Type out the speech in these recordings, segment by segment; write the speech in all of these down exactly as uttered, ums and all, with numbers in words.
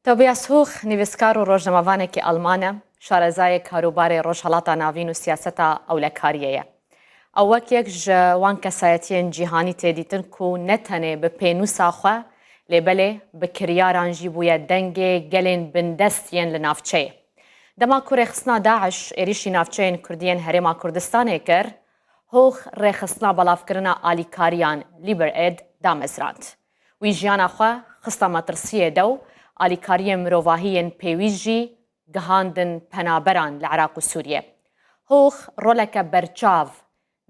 Tobias Huch nivîskar û rojnamevanekî Alman e, şarezayê karûbarê Rojhelata Navîn û siyaseta ewlekariyê ye. Ew wek yek ji wan kesayetiyên cîhanî tê dîtin ku ne tenê bi pênûsa xwe, lê belê bi kiryaran jî bûye dengê gelên bindest yên li navçeyê. Dema ku rêxistina DAIŞ êrîşî navçeyên Kurdî yên Herêma Kurdistanê kir, Hox rêxistina belavkirina alîkariyan Liber Aid damezrand. Wî jiyana xwe xista metirsiyê de û alîkariyên mirovahî yên pêwîst jî gihandin penaberan li Iraq û Sûriyê. Hox roleke berçav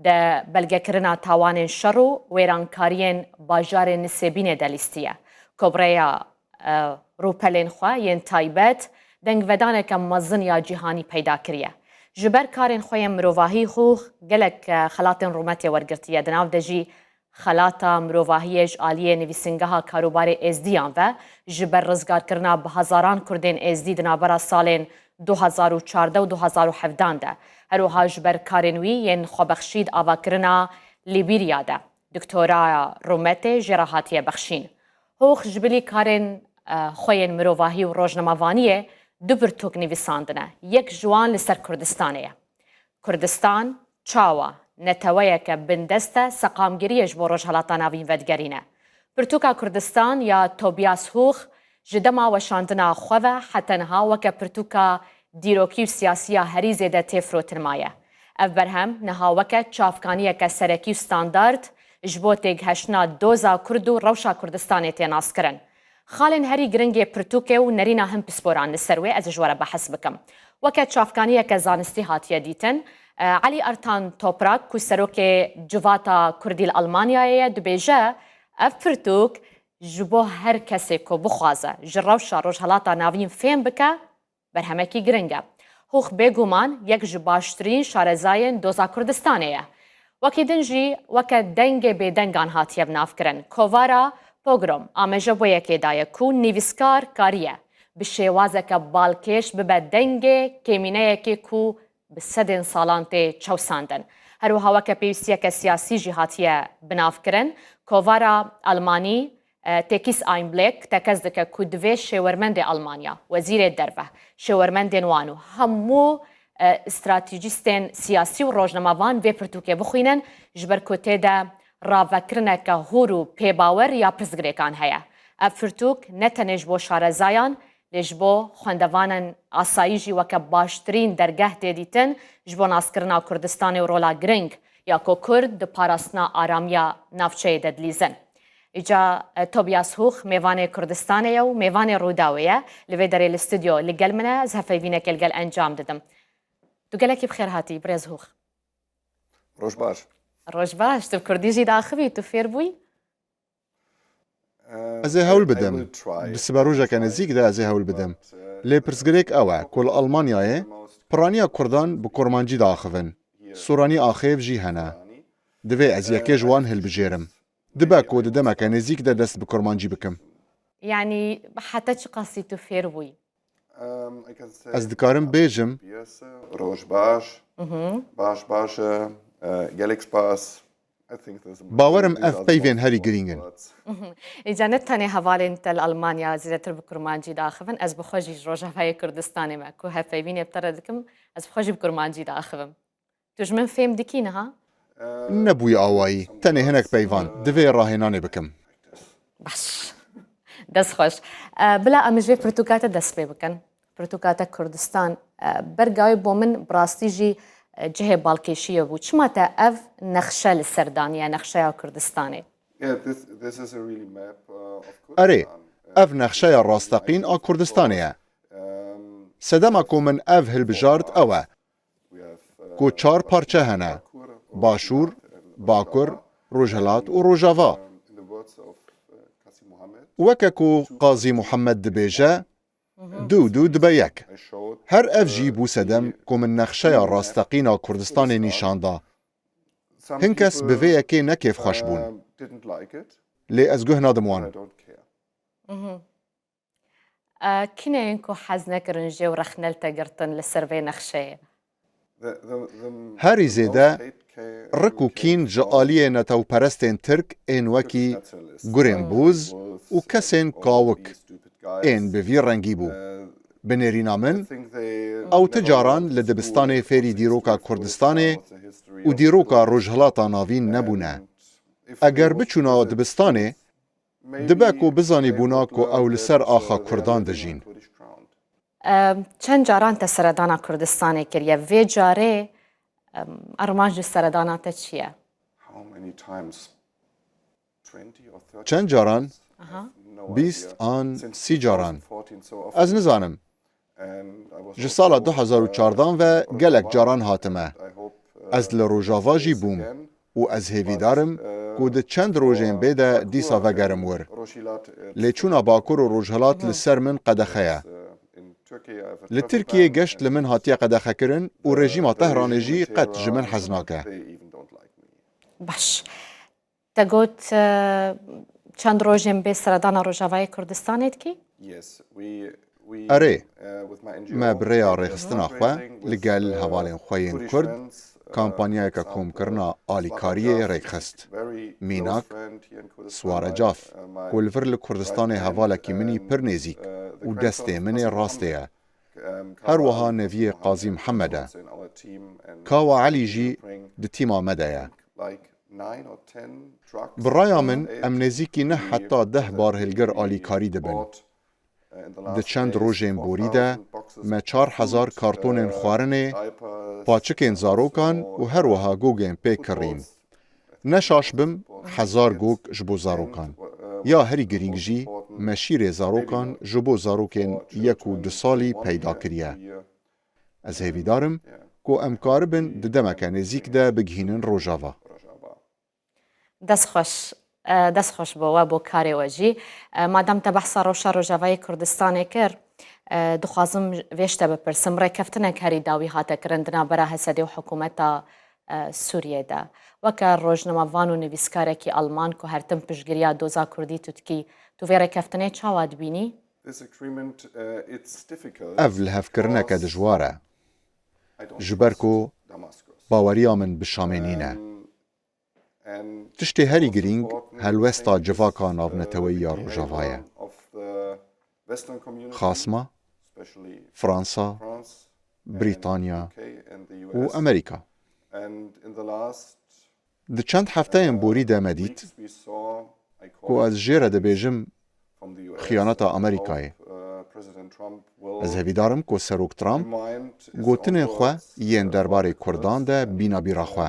de belgekirina tawanên şer û wêrankariyên bajarê Nisêbînê de lîstiye. Kobreya, e, rûpelên xwe yên taybet dengvedaneke mezin ya cîhanî peyda kiriye. Ji ber karên xwe yên mirovahî Hox gelek, e, xelatên rûmetê wergirtiye. Di nav de jî xelata mirovahiyê ji aliyê nivîsingeha karûbarê Êzdiyan ve ji ber rizgarkirina bi hezaran Kurdên Êzdî di navbera salên du hezar û çardeh û du hezar û hevdan de. Her wiha ji ber karên wî yên xwebexşî di avakirina Lîbîrya de doktoraya rûmetê jê re hatiye bexşîn. Hox ji bilî karên, e, xwe yên mirovahî û rojnamevaniyê du pirtûk nivîsandine. Yek ji wan li ser Kurdistanê ye. Kurdistan çawa neteweyeke bindest e, seqamgiriyê ji bo Rojhelata Navîn vedigerîne. Pirtûka Kurdistan ya Tobias Huch ji dema weşandina xwe ve heta niha weke pirtûka dîrokî û siyasî ya herî zêde tê firotin maye. Ev berhem niha weke çavkaniyeke serekî û standard ji bo têgihiştina doza Kurd û rewşa Kurdistanê tê naskirin. Xalên herî giringê pirtûkê û nerîna hin pisporan li ser wê ez ji we re behs bikim. Weke çavkaniyeke zanistî hatiye dîtin, e, Elî Ertan Toprak ku serokê Civata Kurdî li Almanyayê ye, dibêje, ev pirtûk ji bo her kesê ku bixwaze ji rewşa Rojhelata Navîn fêm bike, berhemekî giring e. Hûx bêguman yek ji baştirîn şarezayên doza Kurdistanê ye. Wekî din jî weke dengê bêdengan hatiye binavkirin. Kovara Pogrom ameje bo yekê daye ku nivîskar kariye bi şêwazeke balkêş bibe dengê kêmîneyekê ku bi sedên salan tê çewsandin. Her wiha weke pêwîstiyeke siyasî jî hatiye binavkirin. Kovara Almanî, e, Tekîs Einblick tekez dike ku divê şêwermendê Almanya, wezîrê derve, şêwermendên wan û hemû, e, stratejîstên siyasî û rojnamevan vê pirtûkê bixwînin, ji ber ku tê de ravekirineke hûr û pêbawer ya pirsgirêkan heye. Ev pirtûk ne tenê ji bo şarezayan, lê ji bo xwendevanên asayî jî weke baştirîn dergeh tê dîtin ji bo naskirina Kurdistanê û rola giring ya ku Kurd di parastina aramiya navçeyê de dilîzin. Îca, e, Tobias Hûx mêvanê Kurdistanê ye û mêvanê Rûdawê ye. Li vê derê li stûdyo li gel min e, ez hevpeyvînekê li gel encam didim. Tu gelekî bi xêr hatî, birêz Hûx. Roj baş. Roj baş, tu bi kurdî jî diaxivî, tu fêr bûyî? Ez ê hewl bidim. Di siberojeke nêzîk de ez ê hewl bidim. Lê pirsgirêk ew e ku li Almanyayê piraniya kurdan bi kurmancî diaxivin. Sûranî axêv jî hene. Divê ez yekê ji wan hilbijêrim. Dibe ku di demeke nêzîk de dest bi kurmancî bikim. Yanî heta çi qasî tu fêr bûyî? Ez dikarim bêjim. Roj baş. Baş baş e. Gelek spas. Bawerim ev peyvên herî girîng in. Îca ne tenê hevalên te li Almanya zêdetir bi kurmancî diaxivin, ez bi xwe jî ji Rojavayê Kurdistanê me ku hevpeyvînê bi te re dikim, ez bi xwe jî bi kurmancî diaxivim. Tu ji min fêm dikî niha? Nebûye awayî. Tenê hinek peyvan. Divê rahênanê bikim. Baş. Dest xweş. E, bila em ji vê pirtûka te dest pê bikin. Pirtûka te Kurdistan, e, bergawî bo min bi rastî jî, e, cihê balkêşiyê bû. Çima te ev nexşe li ser daniye, nexşeya Kurdistanê? Erê, ev nexşeya rasteqîn a Kurdistanê ye. Sedema ku min ev hilbijart ew e ku çar parçe hene, Başûr, Bakur, Rojhilat û Rojava. Weke ku Qazî Muhammed dibêje, du û du dibe yek. Her ev jî bû sedem ku min nexşeya rasteqîn a Kurdistanê nîşan da. Hin kes bi vê yekê ne kêfxweş bûn. Lê ez guh nadim wan. E, kî ne yên ku hez nekirin jê û rexne li te girtin li ser vê nexşeyê? Herî zêde rik û kîn ji aliyê netewperestên Tirk ên wekî gurên Boz û kesên kawik. ên bi vî rengî bû. Bi nêrîna min, ew ti caran li dibistanê fêrî dîroka Kurdistanê û dîroka Rojhilata Navîn nebûne. Eger biçûna dibistanê, dibe ku bizanîbûna ku ew li ser axa Kurdan dijîn. Em, Çend caran te seredana Kurdistanê kiriye? Vê carê em, armanc û seredana te çi ye? Çend caran? Bîst an sî caran. Ez nizanim. Ji sala du hezar û çardan ve gelek caran hatime. Ez li Rojava jî bûm û ez hêvîdar im ku di çend rojên bê de dîsa vegerim wir. Lê çûna Bakur û Rojhilat li ser min qedexe ye. Li Tirkiyê geşt li min hatiye qedexekirin û rejîma Tehranê jî qet ji min hez nake. Baş. Te got e, çend rojên bê seredana Rojavayê Kurdistanê dikî? Erê, me bi rêya rêxistina xwe li gel hevalên xwe yên Kurd kampanyayeke komkirina alîkariyê rêkxist. Mînak, Sware Caf, ku li vir li Kurdistanê hevalekî min î pir nêzîk û destê min ê rastê ye. Her wiha neviyê Qazî Mihemed e. Kawa Elî jî di tîma me de ye. Bi raya min, em nêzîkî neh heta deh barhêlgir alîkarî dibin. Di çend rojên borî de me çar hezar kartonên xwarinê, paçikên zarokan û her wiha gogên pê kirîn. Ne şaş bim, hezar gog ji bo zarokan. Ya herî girîng jî, me şîrê zarokan ji bo zarokên yek û du salî peyda kiriye. Ez hêvîdar im ku em karibin di demeke nêzîk de bigihînin Rojava. Dest xweş. E, Dest xweş bo we, bo karê we jî. E, Madem te behsa rewşa Rojavayê Kurdistanê kir, e, dixwazim vê ji te bipirsim. Rêkeftinek herî dawî hate kirin di navbera H S D û hikûmeta e, Sûriyê de. Weke rojnamevan û nivîskarekî Alman ku her tim piştgiriya doza Kurdî tu dikî, tu vê rêkeftinê çawa dibînî? Ev lihevkirineke dijwar e. Ji ber ku baweriya min bi Şamê nîne. Tiştê herî girîng helwesta civaka navneteweyî ya Rojava ye. Xasma, Fransa, Brîtanya û Amerîka. Di çend hefteyên borî de me dît ku ez jê re dibêjim xiyaneta Amerîkayê. Ez hevîdar im ku Serok Trump gotinên xwe yên derbarê Kurdan de bîna bîra xwe.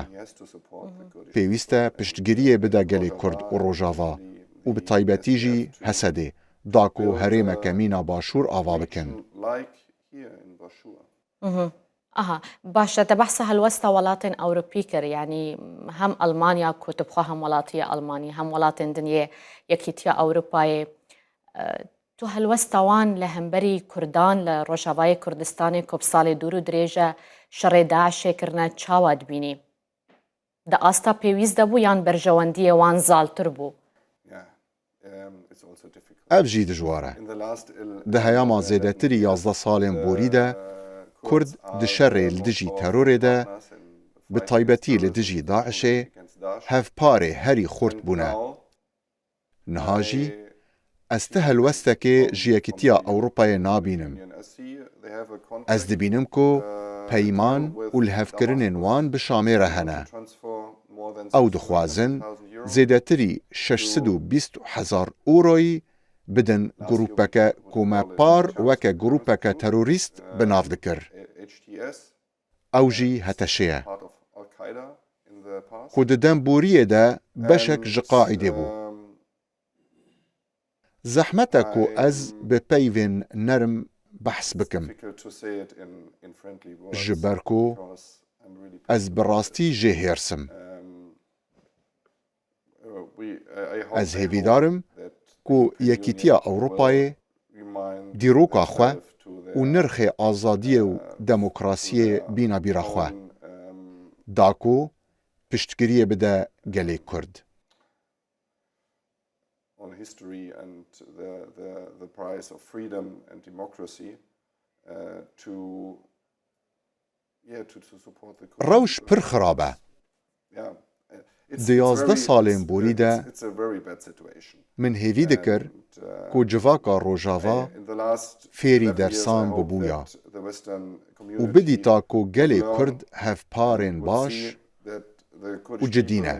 Pêwîst e piştgiriyê bide gelê Kurd û Rojava û bi taybetî jî H S D da ku herêmeke mîna Başûr ava bikin. Aha, baş e, te behsa helwesta welatên Ewropî kir, yanî hem Almanya ku tu bixwe hem welatî ye Almanî, hem welatên din yê Yekîtiya Ewropayê. E, Tu helwesta wan li hemberî Kurdan li Rojavayê Kurdistanê ku bi salê dûr û dirêj e şerê DAIŞê kirine çawa dibînî? Di asta pêwîst de bû yan berjewendiyê wan zaltir bû? Ev jî dijwar e. Di heyama zêdetirî yazdeh salên borî de Kurd di şerê li dijî terorê de, bi taybetî li dijî DAIŞê, hevparê herî xurt bûne. Niha jî ez ti helwestekê ji Yekîtiya Ewropayê nabînim. Ez dibînim ku peyman û lihevkirinên wan bi Şamê re hene. Ew dixwazin zêdetirî şeş sed û bîst hezar euroyî bidin grûpeke ku me par weke grûpeke terorîst bi nav dikir. Ew jî HTŞ ye, ku di demboriyê de beşek ji Qaîdê bû. Zehmet e ku ez bi peyvên nerm behs bikim, ji ber ku ez bi rastî jê hêrs im. Ez hêvîdar im ku Yekîtiya Ewropayê dîroka xwe û nirxê azadiyê û demokrasiyê bîna bîra xwe, da ku piştgiriyê bide gelê Kurd. On history and the, the, the price of freedom and democracy, uh, to, yeah, to, to support the Kurds. Rewş pir xirab e. Yeah. Di yazdeh salên borî de min hêvî dikir ku civaka Rojava fêrî dersan bibûya û bidîta ku gelê Kurd hevparên baş û cidî ne.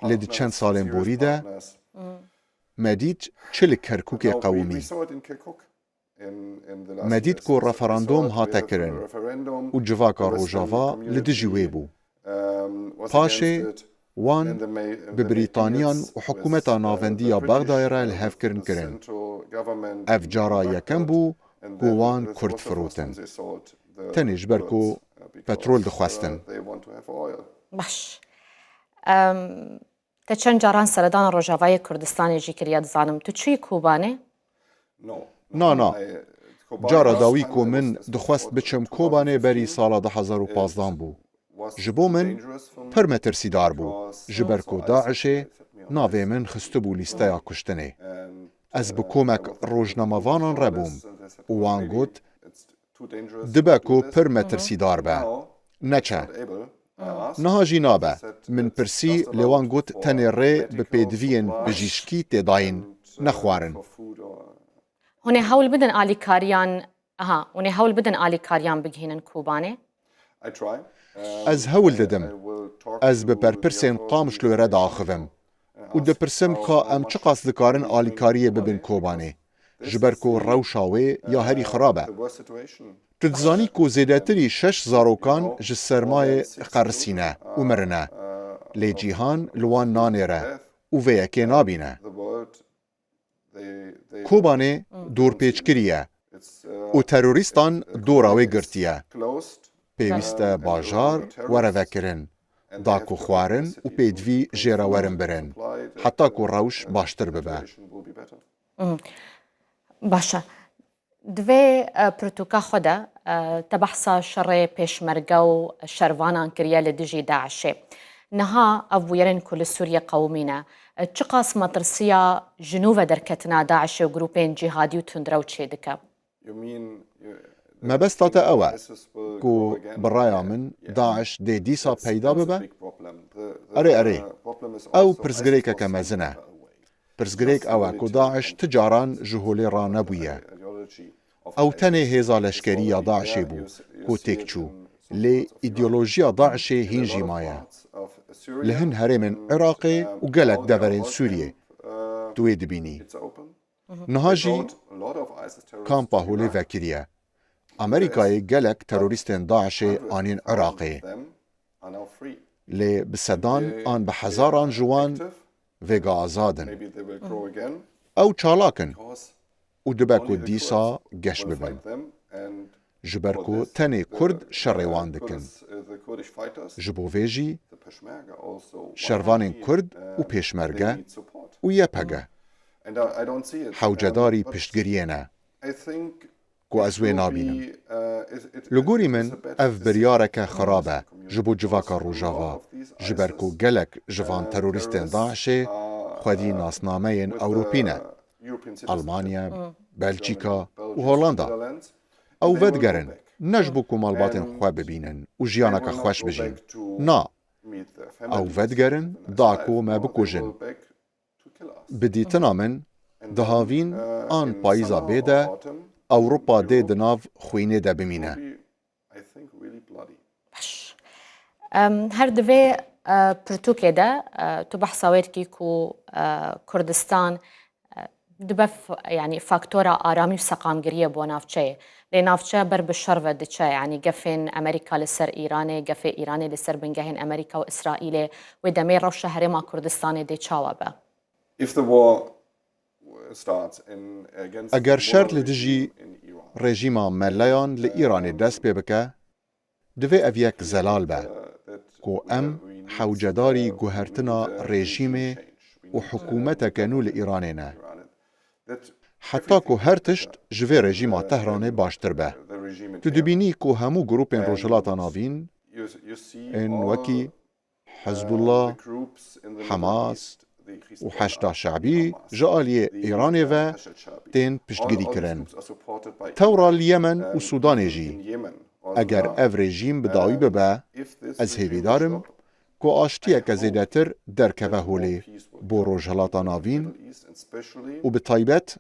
Lê di çend salên borî de me dît çi li Kerkûkê qewimî. Me dît ku referandûm hate kirin û civaka Rojava li dijî wê bû. Paşê wan bi Brîtaniyan û hikûmeta navendî ya Bexdayê re li hev kirin kirin. Ev cara yekem bû ku wan Kurd firotin. Tenê ji ber ku petrol dixwestin. Baş. Em, Te çend caran seredana Rojavayê Kurdistanê jî kiriye, dizanim. Tu çûyî Kobanê? Na, na. Cara dawî ku min dixwest biçim Kobanê berî sala du hezar û pazdan bû. Ji bo min pir metirsîdar bû, ji ber ku DAIŞê navê min xistibû lîsteya kuştinê. Ez bi komek rojnamevanan re bûm û wan got, dibe ku pir metirsîdar be. Neçe. Niha jî nabe. Min pirsî, lê wan got tenê rê bi pêdiviyên bijîşkî tê dayîn, ne xwarin. Hûn ê hewl bidin alîkariyan, aha, hûn ê hewl bidin alîkariyan bigihînin Kobanê? Ez hewl didim. Ez bi berpirsên Qamişloyê re diaxivim û dipirsim ka em çiqas dikarin alîkariyê bibin Kobanê, ji ber ku rewşa wê ya herî xirab e. Tu dizanî ku zêdetirî şeş zarokan ji sermayê qerisîne û mirine. Lê cîhan li wan nanêre û vê yekê nabîne. Kobanê dorpêçkirî ye û terorîstan dora wê girtiye. Pêwîst e bajar were vekirin, da ku xwarin û pêdivî jê re werin birin, heta ku rewş baştir bibe. Baş e. Di vê, e, pirtûka xwe de, e, te behsa şerê pêşmerge û şervanan kiriye li dijî DAIŞê. Niha ev bûyerên ku li Sûriyê qewimîne, e, çiqas metirsiya ji nû ve derketina DAIŞê û grûpên cîhadî û tundrew çêdike? Mebesta te ew e ku bi raya min DAIŞ dê dîsa peyda bibe? Erê, erê. Ew pirsgirêkeke mezin e. Pirsgirêk ew e ku DAIŞ ti caran ji holê ranebûye. Ew tenê hêza leşkerî ya DAIŞê bû ku têk çû, lê îdeolojiya DAIŞê hîn jî maye. Li hin herêmên Iraqê û gelek deverên Sûriyê, tu wê dibînî. Niha jî kampa holê vekiriye. Amerîkayê gelek terorîstên DAIŞê anîn Iraqê. Lê bi sedan an bi hezaran ji wan vêga azad in. Ew çalak in û dibe ku dîsa geş bibin. Ji ber ku tenê Kurd şerê wan dikin. Ji bo vê jî şervanên Kurd û pêşmerge û YPG hewcedarî piştgiriyê ne. Ku ez wê nabînim. Li gorî min ev biryareke xirab e ji bo civaka Rojava, ji ber ku gelek ji van terorîstên DAIŞê xwedî nasnameyên Ewropî ne, Almanya, Belçîka û Holanda. Ew vedigerin, ne ji bo ku malbatên xwe bibînin û jiyaneke xweş bijîn. Na, ew vedigerin da ku me bikujin. Bi dîtina min, di havîn an payîza bê de Ewropa dê di nav xwînê de bimîne. Baş. Em, her di vê, e, pirtûkê de, e, tu behsa wê dikî ku, e, Kurdistan, e, dibe f-, yanî faktora aramî û seqamgiriyê bo navçeyê. Lê navçe ber bi şer ve diçe, yanî gefên Amerîka li ser Îranê, gefê Îranê li ser bingehên Amerîka û Îsraîlê, wê demê rewşa herêma Kurdistanê dê çawa be? Eger şer li dijî rejîma meleyan li Îranê dest pê bike, divê ev yek zelal be ku em hewcedarî guhertina rejîmê û hikûmeteke nû li Îranê ne. Heta ku her tişt ji vê rejîma Tehranê baştir be. Tu dibînî ku hemû grûpên Rojhilata Navîn ên wekî Hizbullah, Hamas û Heşda Şe'bî ji aliyê Îranê ve tên piştgirî kirin. Tewra li Yemen û Sûdanê jî, eger ev rejîm bi dawî bibe, Ez hêvîdar im ku aştiyeke zêdetir derkeve holê bo Rojhilata Navîn û bi taybet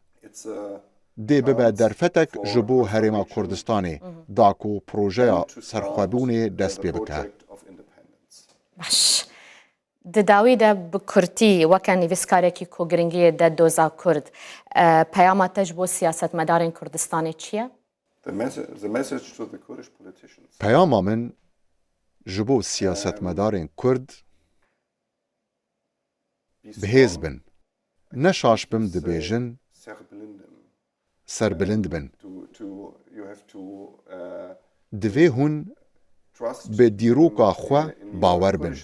dê bibe derfetek ji bo Herêma Kurdistanê da ku projeya serxwebûnê dest pê bike. Baş. Di dawî de bi kurtî weke nivîskarekî ku giringiyê de doza Kurd, e, peyama te ji bo siyasetmedarên Kurdistanê çi ye? The message, the message to the Kurdish politicians. Peyama min ji bo siyasetmedarên Kurd: bihêz bin. Ne şaş bim dibêjin, serbilind bin. Divê hûn bi dîroka xwe bawer bin.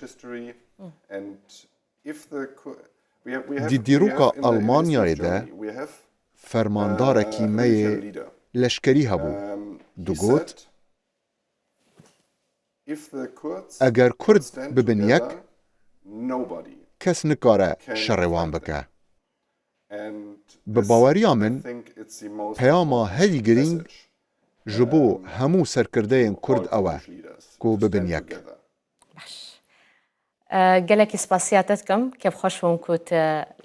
Di dîroka Almanyayê de fermandarekî me yê leşkerî hebû. Digot: Eger Kurd bibin yek, kes nikare şerê wan bike. Bi baweriya min peyama herî girîng ji bo hemû serkirdeyên Kurd ew e ku bibin yek. Baş. E, gelekî spasiya te dikim. Kêfxweş bûm ku tu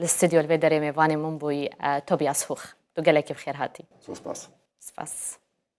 li stûdyo li vê derê mêvanê min bûyî, e, Tobias Huch. Tu gelekî bi xêr hatî. Zor spas. Spas.